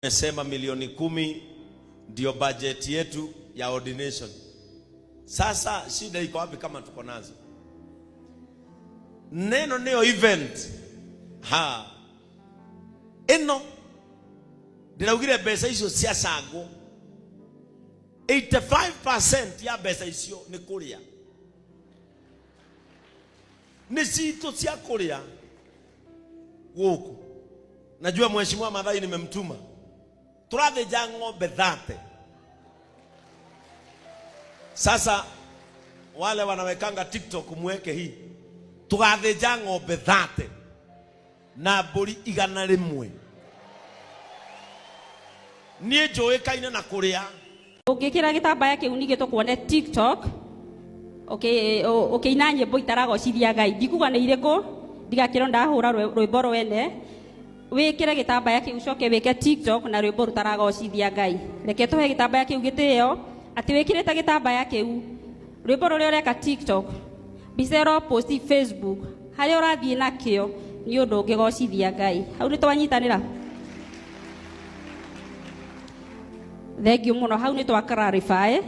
Tumesema milioni 10 ndio bajeti yetu ya ordination. Sasa shida iko wapi kama tuko nazo? Neno nĩyo event ha ĩno ndĩraugire mbeca icio cia cangũ 85% ya mbeca icio nĩ kũrĩa nĩ citũ cia kũrĩa gũkũ. Najua mheshimiwa Mathai nimemtuma, tũrathĩnja ng'ombe 30. Sasa wale wanawekanga TikTok mweke hii, tũgathĩnja ng'ombe 30 na mbũri 100. Niĩ njũĩkaine na kũrĩa. Ũngĩkĩra gĩtambaya kĩu ningĩ tũkuone TikTok ũkĩina nyĩmbo itaragocithia Ngai. Ndikuga nĩ irĩkũ, ndigakĩrwo ndahũra rwĩmbo rwene. Wĩkĩre gĩtambaya kĩu ũcoke wĩke TikTok na rwĩmbo rũtaragocithia Ngai. Reke tũhe gĩtambaya kĩu gĩtĩo atĩ wĩkĩrĩte gĩtambaya kĩu rwĩmbo rũrĩa ũreka TikTok, mbica ĩro post Facebook, harĩa ũrathiĩ nakĩo nĩ ũndũ ũngĩgocithia Ngai. Hau nĩ twanyitanĩra. Thengiũ mũno, hau nĩ twa clarify.